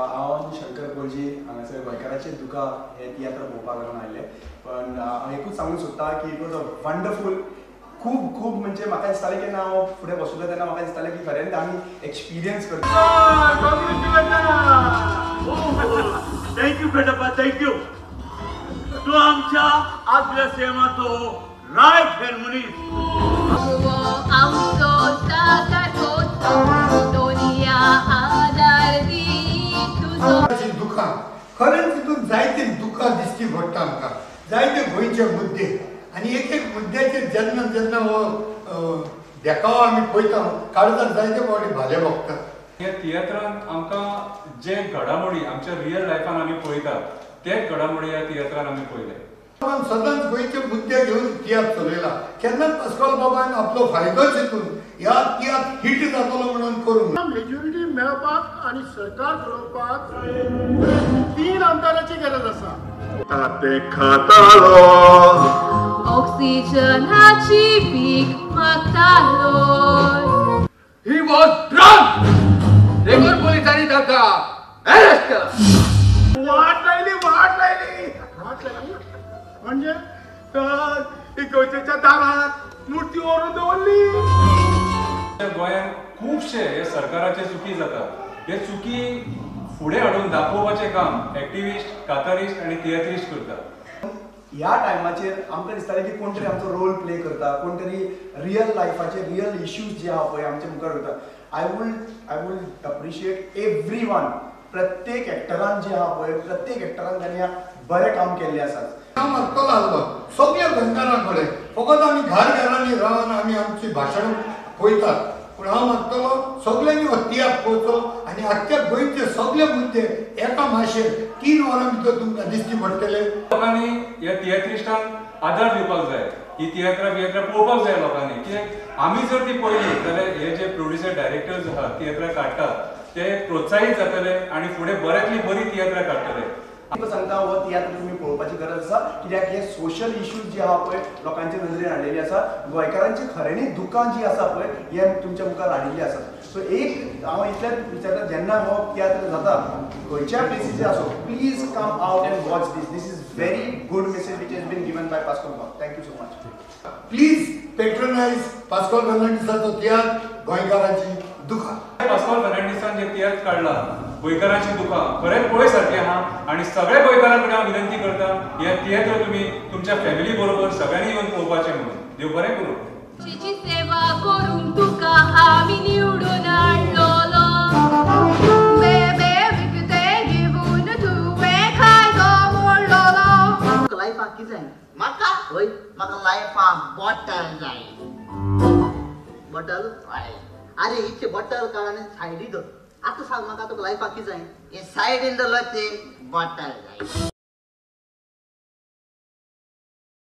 हांव शंकर पोलजी हांगासर गोंयकाराचे दुकां हे तियात्र पळोवपाक लागून आयिल्ले, पण हांव एकूच सांगूंक सोदता की it was a wonderful, खूब खूब म्हणजे म्हाका दिसतालें की हांव फुडें बसलो तेन्ना म्हाका दिसतालें की खऱ्यांनीच आमी एक्सपिरियन्स करता. Thank you बेटप्पा, thank you. तूं आमच्या आदल्या सेमाचो रायट हँड मनीस. दुखां खरेंच तितून जायते दुखां दिश्टी पडटा आमकां, जायते गोंयचे मुद्दे आनी एक एक मुद्द्याचेर जेन्ना जेन्ना हो देखावो आमी पळयता काळजाक जायते फावटी भाले भोगता. ह्या तियात्रान आमकां जे घडामोडी आमच्या रियल लायफान आमी पळयतात तेच घडामोडी ह्या तियात्रान आमी पळयले. सदांच गोंयचे मुद्दे घेवन तियात्र चलयला, केन्नाच पास्कोल बाबान आपलो फायदो चिंतून ह्या तियात्र हिट जातलो म्हणून करूंक. मेजॉरिटी मेळपाक आनी सरकार घडोवपाक 3 आमदाराची गरज आसा. ऑक्सिजनाची भीक मागतालो. He was drunk. देखून पोलिसांनी ताका अरेस्ट केला. वाट लायली, वाट लायली, वाट लायली म्हणजे तर इगर्जेच्या दारात मूर्ती व्हरून दवरली. गोंयांत खुबशे हे सरकाराचे चुकी जाता, हे चुकी फुडें हाडून दाखोवपाचें काम एक्टिविस्ट, कातारिस्ट आनी तियात्रिस्ट करता. ह्या टायमाचेर आमकां दिसतालें की कोण तरी आमचो रोल प्ले करता, कोण तरी रियल लायफाचे रियल इश्यूज जे आहा पळय आमच्या मुखार वयता. I would appreciate every one. प्रत्येक एक्टरान जे आहा पळय, प्रत्येक एक्टरान तांणी बरें काम केल्लें आसा. हांव मागतलो आसलो सगळ्या गोंयकारां कडेन, फकत आमी घर घरांनी रावन आमी आमची भाशण पळयतात, पूण हांव मागतलो सगळ्यांनी हो तियात्र पळोवचो आनी आख्ख्या गोंयचे सगळे मुद्दे एका माशेर 3 वरां भितर तुमकां दिश्टी पडटले. लोकांनी ह्या तियात्रिस्टांक आदार दिवपाक जाय, ही तियात्रां बियात्रां पळोवपाक जाय लोकांनी. कित्याक आमी जर ती पळयली जाल्यार हे जे प्रोड्युसर डायरेक्टर्स आहात तियात्रां काडटात ते प्रोत्साहीत जातले आनी फुडें बऱ्यांतली बरी तियात्रां काडटले. तुमकां सांगता हो तियात्र तुमी पळोवपाची गरज आसा, कित्याक हे सोशल इश्यूज जे आहा पळय लोकांच्या नदरेन हाडलेली आसा, गोंयकारांची खऱ्यांनी दुकां जी आसा पळय हे तुमच्या मुखार हाडिल्ली आसा. सो एक हांव इतलेंच विचारता, जेन्ना हो तियात्र जाता खंयच्या प्लेसीचेर आसूं, please come out and watch this. This is very good message which has been given by Pascoal बाब. Thank you so much. Please patronise Pascoal फर्नांडीसाचो तियात्र गोंयकारांची दुखां. पास्कोल फर्नांडीसान जे तियात्र काडला गोंयकारांची दुकां खरेंच पळय सारकें आहा आनी सगळ्या गोंयकारां कडेन हांव विनंती करता हे तियात्र तुमी तुमच्या फॅमिली बरोबर सगळ्यांनी येवन पळोवपाचें म्हणून. देव बरें करूं. सेवा करूंक तुका आमी निवडून हाडलोलो, बेबे विकते घेवन तुवें खायतो मोडलोलो. लायफाक कितें जाय म्हाका? हय, म्हाका लायफाक बॉटल जाय. बॉटल? हय. अरे इतले बॉटल काड आनी सायडी दवर. आतां सांग म्हाका तुका लायफाक कितें जाय? हे सायडीन दवरलो ते बॉटल जाय.